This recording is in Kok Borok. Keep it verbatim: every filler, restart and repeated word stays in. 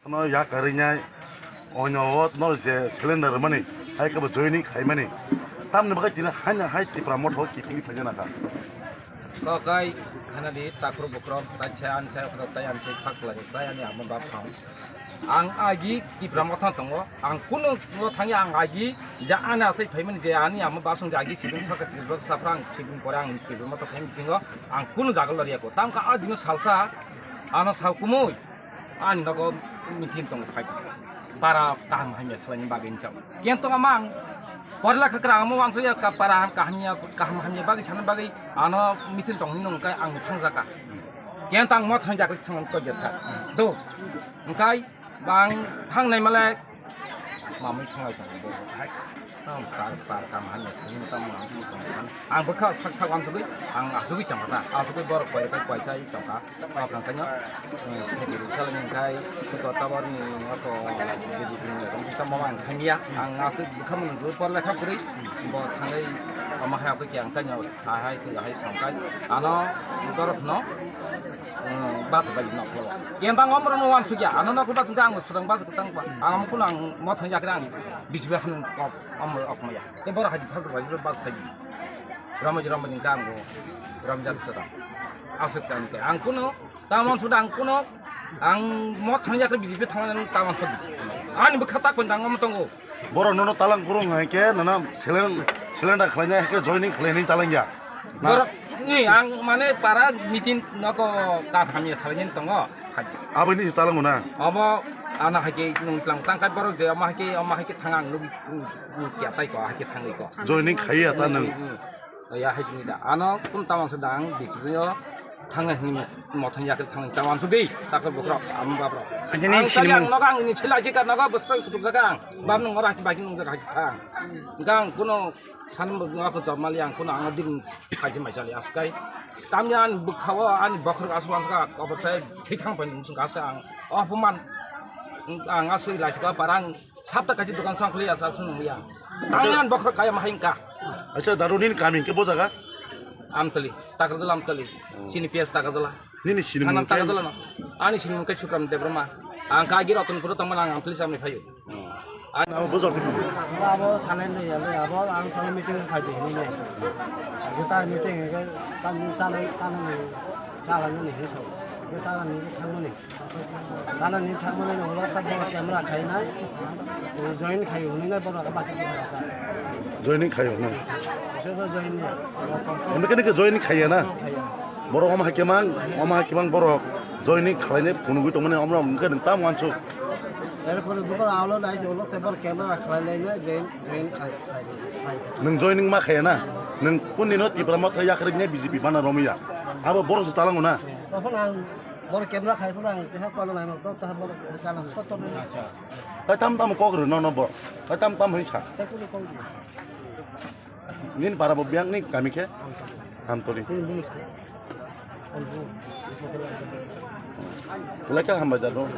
No ya karwi nai, onyo o no je cylinder mani, hai kabo joining khai mani. Tamni bagwi tini haino hai Tipra Motha o kiphilwi phaina kha. Kokai khana di takhro bukhro, tai chai an chai khro, tai an chai chak lai, tai ani amo bap sam. Ang agi Tipra Motha tongo, ang kuno no thangya ang agi ja ani asai phaimani je ani amo bap sam je agi sibin sakha Tipra Motha safra ang sibin pore ang Tipra Motha phaimani thingo, ang kuno jaga loriya ko. Tamkha a dino salsa, ano sal kumui. Ani nogo meeting tong phai. Para kaham hamya salai bagwi hinchao. Kento amang porla khakra amo wangso ya ka para kaham ya kaham hamya bagwi sana bagwi ano meeting tong ni nong kai ang thang jaka. Kento ang mo thang jaka thang to jasa. Do. Engkai bang thang nai male mamui thang lai tong do. Hai. Ang par par kam hamya sini tam mo ang tong. Ang bwkha sak sak ang sugui ang asugui tong ta. Asugui bor koi kai koi chai tong ka. Tamo kang kanya, eh, hedi ruksa lagi kai, kuto tabor ni, ako, B J P ni, kong kita mama ang sangya, ang asli bukha mun dulu por lekha kuri, bo thangai, ama hai ako kyang kanya, hai hai tu hai sangkai, ano, dorot no, eh, bas bai no kolo. Yang tang omro no wan sugya, ano no kuba sungka ang sudang bas kutang ba, ang kuno ang mo thang yakra ang, B J P han kop, omro ok maya. Te bor hai thak bai bas hai. Ramaji ramaji kang go, ramjan sudang. Asuk kan ke, ang kuno, Tamon suda ang kuno, ang mo thang yakre B J P thang tamon suda. Ani bwkha tak pon dang om tongo. Borok nono talang kurung hai ke nana selen-, selenda khlaina hai ke joining khlaini talang ya. Na. Borok ni ang mane para meeting noko ka hamya salin tongo. Aboni talang na. Omo ana hai ke nung tlang tang kai borok je omo hai ke, omo hai ke thang ang nung, nung, nung kya tai ko, hai ke thang ko. Joining khaiya ta nung. Hmm, hmm. Ya hai jini da. Ano kun tamang sedang di kini yo thangnai hini mothon yakri thangnai tamang sudi takar bukrok am babrok. Anjani ang sinimung. Yang nogo ang ini chila chika nogo boskai kutuk jaga ang. Bab nung ora ki bagi nung jaga thang. Gang kuno sanam nogo jomali ang kuno ang din kaji mai jali askai. Tamni an bukhawo ani bokhor aswan ska obo sai thithang pai nung sung asa ang. Opoman ang asai lai ska parang. Sapta kachi dukan sang khuli asa sung ya. Acha. Tangan bokhor kaya mahing ka. Acha, daru nini kami ke bo jaga? Amtali, Takarjala Amtali. Oh. Sini P S Takarjala. Nini sini Hanam mungkin? Takarjala no. Ani sini mungkin Sukram Debroma. Ang kagi Ratanpur tongma ang Amtali samni phayu. Oh. An- Abo bo jok. Abo salen de ya, abo ang salen meeting khai de ni ne. Jeta meeting ke kan salen salen ni salen ni so. Ke salen ni thang ni. Kana ni thangmani ni ulo kha bo camera khainai, join khai hwnwi nai borok kha bati. Joining khai hwnwi. Biso bo join ni. Hwnwi khe join khaiya na? Khaiya. Borok omo hai khe mang, omo hai khe mang borok joining khlainai phunugwi tongmani omo hwnwi khe nwng tamo wansuk. Erpore bukor aulo nai se ulo se bor camera khlai lai nai join, join khai, khai, khai. Nwng joining ma khaiya na? Nwng puni no Tipra Motha yakriknai B J P bana romya. Abo borok se talango na? Topon ang Boro camera khai phuru ang teha kono nai no, to teha boro kana sotor ni. Acha. Tai tam tam kok rw no no bo. Tai tam tam hoi sa. Tai kunu kok rw. Nini para bo biang ni kami khe? Hamtori. Kunu kunu. Belai khe hambai da do.